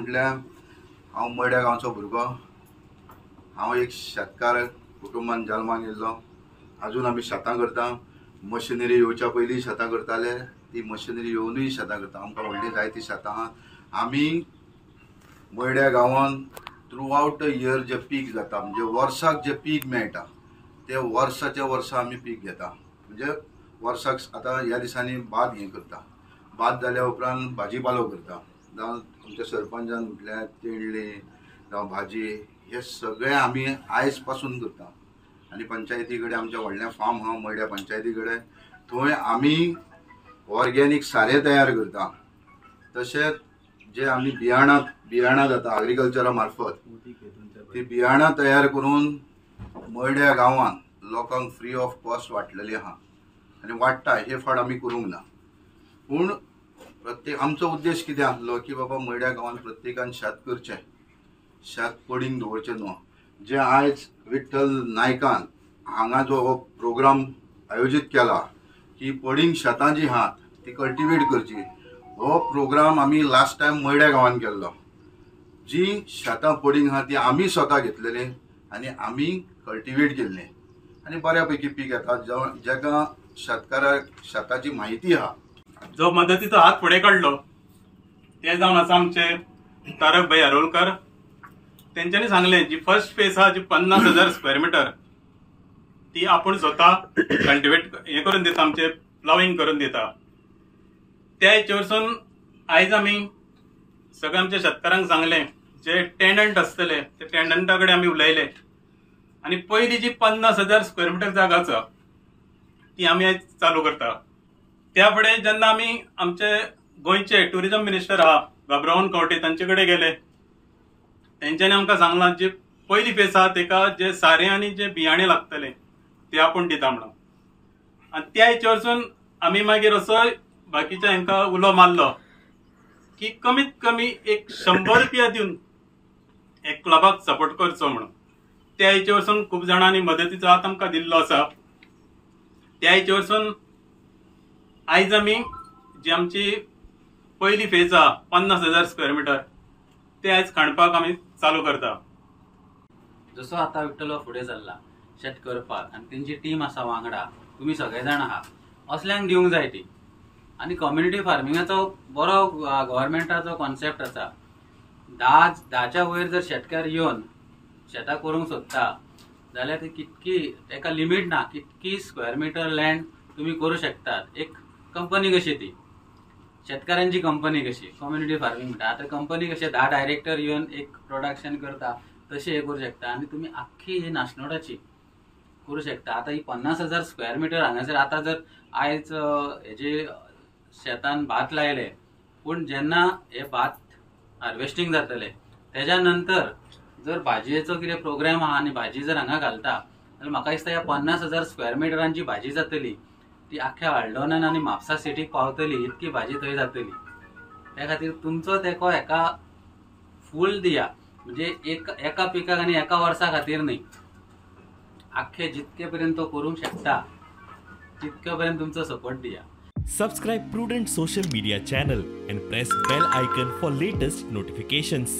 म्हटल्यार हांव मड्या गांवचो भुरगो, हांव एक शेतकार कुटुंबान जल्माक येयल्लो. आजून आमी शेतां करता. मशिनरी येवच्या पयलीं शेतां करताले, ती मशिनरी येवनूय शेतां करता. आमकां व्हडली जायती शेतां आहात. आमी मयड्या गांवान थ्रू आवट the year जें पीक जाता, म्हणजे वर्साक जें पीक मेळटा तें वर्साच्या वर्सा आमी पीक घेता. म्हणजे वर्साक आतां ह्या दिसांनी भात हें करता, भात जाल्या उपरांत भाजी पालो करता. जावं आमच्या सरपंचान म्हटल्यार तेंडली जावं भाजी, हे सगळें आमी आयज पासून करता. आनी पंचायती कडेन आमचें व्हडलें फार्म आहा मयड्या पंचायती कडेन, थंय आमी ऑर्गेनीक सारें तयार करता. तशेंच जे आमी बियाणां जाता एग्रीकल्चरा मार्फत, ती बियाणां तयार करून मयड्या गांवान लोकांक फ्री ऑफ कॉस्ट वांटलेली आहा आनी वाडटा. हे फावट आमी करूंक ना, पूण प्रत्येक आमचो उद्देश कितें आसलो की बाबा मयड्या गांवान प्रत्येकान शेत करचें, शेत पडींग दवरचें न्हू. जे आयज विठ्ठल नायकान हांगा जो हो प्रोग्राम आयोजीत केला की पडींग शेतां जीं आहात ती कल्टिवेट करची, हो प्रोग्राम आमी लास्ट टायम मयड्या गांवान केल्लो. जी शेतां पडींग आहा ती आमी स्वता घेतलेली आनी आमी कल्टिवेट केल्ली आनी बऱ्या पैकी पीक येता. जेका शेतकाराक शेताची म्हायती आहा. जो मदतीचो हात फुडें काडलो ते जावन आसा आमचे तारक भाई आरोलकर. तेंच्यांनी सांगलें जी फर्स्ट फेज आहा जी 50,000 स्क्वेअर मिटर ती आपूण स्वता कल्टिवेट हें करून दिता, आमचे प्लाविंग करून दिता. त्या हेचेवरसून आयज आमी सगळे आमच्या शेतकारांक सांगलें, जे टेनंट आसतले ते टेनंटा कडेन आमी उलयले आनी पयली जी 50,000 स्क्वेअर मिटर जागा आसा ती आमी आयज चालू करता. त्या फुडें जेन्ना आमी आमचे गोंयचे ट्युरिजम मिनिस्टर आहा बाबुराव खंवटे तांचे कडेन गेले, तेंच्यांनी आमकां सांगलां जे पयली फेज आहा तेका जे सारें आनी जे बियाणे लागतले ते आपूण दिता म्हणून. आनी त्या हेचेवरसून आमी मागीर असो बाकीच्या हांकां उलो मारलो की कमीत कमी एक 100 रुपया दिवन एक क्लबाक सपोर्ट करचो म्हणून. त्या हेचेवरसून खूब जाणांनी मदतीचो हात आमकां दिल्लो आसा. त्या हेचेवरसून आयज आमी जी आमची पयली फेज आहा 50,000 स्क्वेअर मिटर ते आयज खाणपाक आमी चालू करता. जसो आतां विठ्ठलो फुडें चल्ला शेत करपाक आनी तेंची टीम आसा वांगडा, तुमी सगळे जाण आहा, असल्यांक दिवंक जाय ती. आनी कम्युनिटी फार्मिंगाचो बरो गव्हर्मेंटाचो कॉन्सेप्ट आसा. 10च्या वयर जर शेतकार येवन शेतां करूंक सोदता जाल्यार ती कितकी तेका लिमीट ना, कितकी स्क्वेअर मिटर लँड तुमी करूं शकतात. एक कंपनी कशी ती शेतकारांची कंपनी कशी कम्युनिटी फार्मिंग म्हणटा. आतां कंपनी कशें 10 डायरेक्टर येवन एक प्रोडक्शन करता तशें हें करूं शकता आनी तुमी आख्खी ही नाशनोटाची करूं शकता. आतां ही 50,000 स्क्वेअर मिटर हांगासर आतां जर आयज हेजे शेतान भात लायले, पूण जेन्ना हे भात हार्वेस्टींग जातले तेज्या नंतर जर भाजयेचो कितें प्रोग्राम आहा आनी भाजी जर हांगा घालता जाल्यार म्हाका दिसता ह्या 50,000 स्क्वेअर मिटरांची भाजी जातली ती आख्ख्या हळदोण्यान आनी म्हापसा सिटीक पावतली, इतकी भाजी थंय जातली. त्या खातीर तुमचो तेको हेका फूल दिया, म्हणजे एका पिकाक आनी एका वर्सा खातीर न्ही, आख्खे जितके पर्यंत तो करूंक शकता तितके पर्यंत तुमचो सपोर्ट दिया. Subscribe Prudent social media channel and press bell icon for latest notifications.